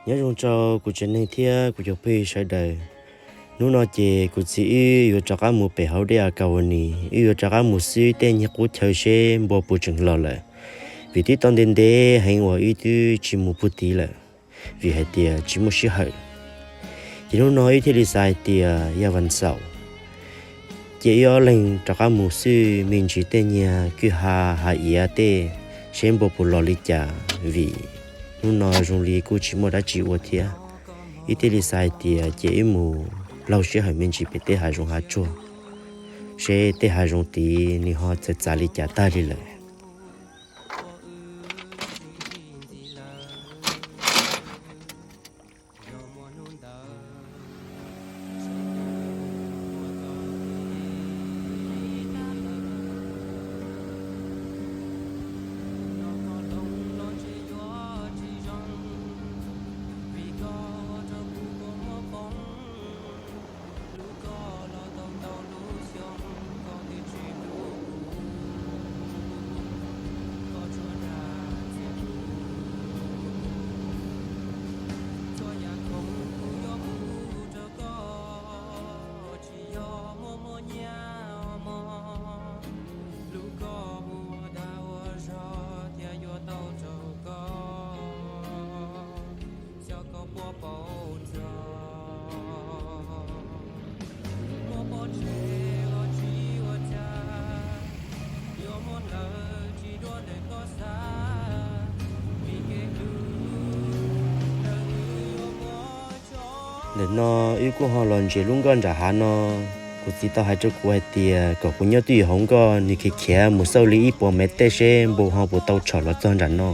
Nyob zoo rau kuv tsev neeg thiab kuv cov phooj ywg sawv daws. Hnub no ces kuv txiv wb yuav rov qab mus pem hauv dej Akawanis, wb yuav rov qab mus xwb tej nyiag qub chaw seb npua puas tseem los lawm, vim twb tau ntev ntev heev uas wb twb tsis mus puag tid lawm, vim hais tias tsis muaj sij hawm. Ces hnub no wb thiaj li xav hais tias yog vas xaum, ces wb ob leeg rov qab mus xwb me ntsis tej nyiag kwj ha hav iav tej seb npua puas los li cas, vim hnub no zoo li kuj tsis muaj dab tsi ua thiab. Wb thiaj li xav hais tias ces wb mus laug sij hawm me ntsis pem tej hav zoov hav tsuag, seb tej hav zoov tid nws ho txawv txav li cas tag li lawm. Ntawm no wb kuj ho los ntsia lub nkoj nram hav no. Kuv txiv tau hais rau kuv hais tias kom kuv nyob twj ywm hauv nkoj, nws khiav khiav mus xauj li ib puas mev tej seb npua ho puas tau tshom los txog nram no.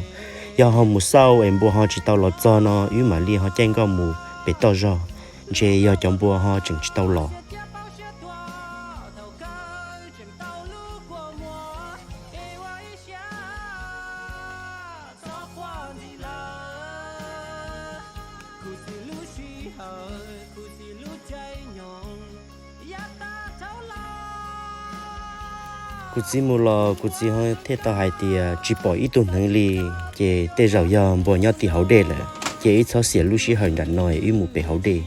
Yog ho mus xauj es npua ho tsis tau los txog no, wb mam li ho caij nkoj mus pem toj zog, ntshe yog cov npua ho tseem tsis tau los. Kuv txiv mus los kuv txiv ho thiaj tau hais tias tsis pom ib tug hneev li, ces tej zaum yog npua nyob tim hauv dej lawm, ces wb txhob xiam lub sij hawm nram no wb mus pem hauv dej.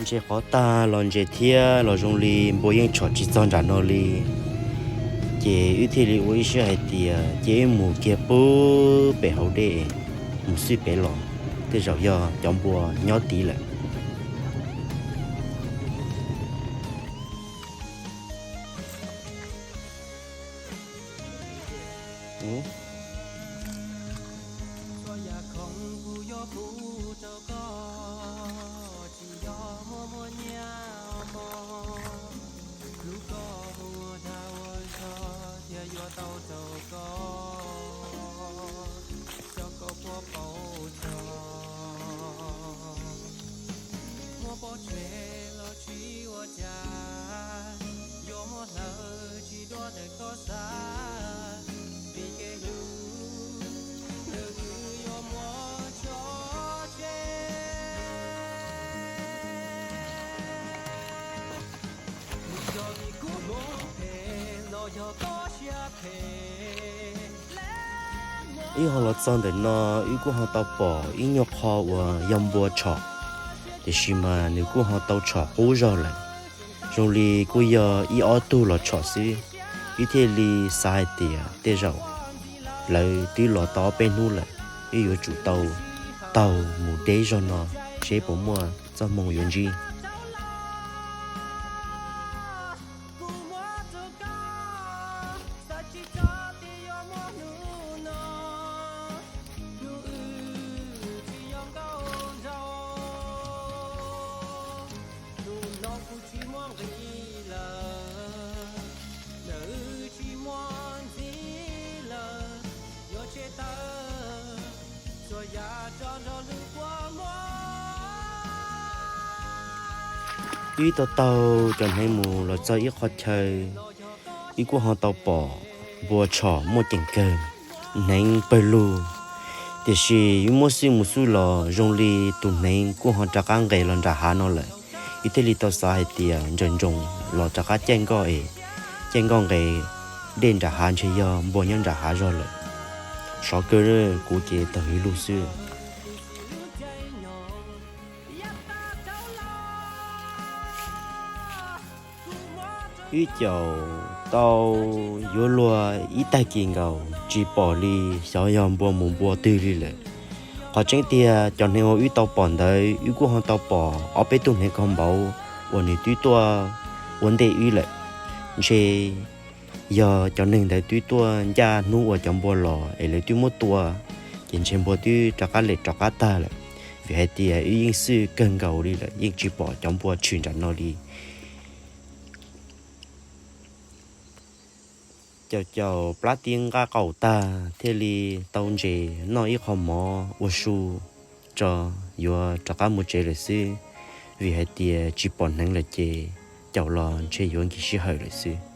Ntses qov tag los ntses thiab los zoo li npua yeej tshom tsis txog nram no li. Ces wb thiaj li ua ib siab hais tias ces wb mus kiag puag pem hauv dej, mus xwb pem los, tej zaum yog cov npua nyob tid lawm. Wb ho los txog ntawm no, wb kuj ho tau pom ib nyuag qho uas yog npua tshom, tiam sis mas nws kuj ho tau tshom qub zog lawm. Zoo li kuj yog ib ob tug los tshom xwb. Wb thiaj li xav hais tias tej zaum lawv twb los tau ob peb hnub lawm, wb yuav tsum tau taug mus deb zog no seb puas muaj txoj hmoo yuav ntsib. Wb tau taug cov hneev mus los txog ib qho chaw, wb kuj ho tau pom npua tshom muaj ceem kawg, hneev pawg lug. Tiam sis wb muab xwb mus xwb los zoo li tus hneev kuj ho rov qab nqes los nram hav no lawm. Wb thiaj li tau xav hais tias ntsas ntsoov los rov qab caij nkoj es, caij nkoj nqes dej nram hav ntshe yog npua nyob nram hav zog lawm. Sov kawg, kuv ces tawm hwv lug xwb. Wb caum tau yuav luag ib tag kis nkaus tsis pom li, xyov yog npua mus npua twg li lawm. Qhov tseeb tiag cov hneev uas wb tau pom ntawd wb kuj ho tau pom ob peb tug hneev kho npauv uas nws twb tuaj ua ntej wb lawm. Ntshe yog cov neeg ntawd twb tuaj ncaj hnub uas cov npua los es lawv twb muab tua, ces ntshe npua twb rov qab lem rov qab tag lawm, vim hais tias wb yeej xwb kawg nkaus li lawm yeej tsis pom cov npua tshwm nram no li. Caum caum plab tib nqaj qaum tag thiaj li tau ntses noj ib qho mov ua su tso, yuav rov qab mus tsev lawm xwb, vim hais tias tsis pom hneev lawm ces caum los ntshe yuav nkim sij hawm lawm xwb.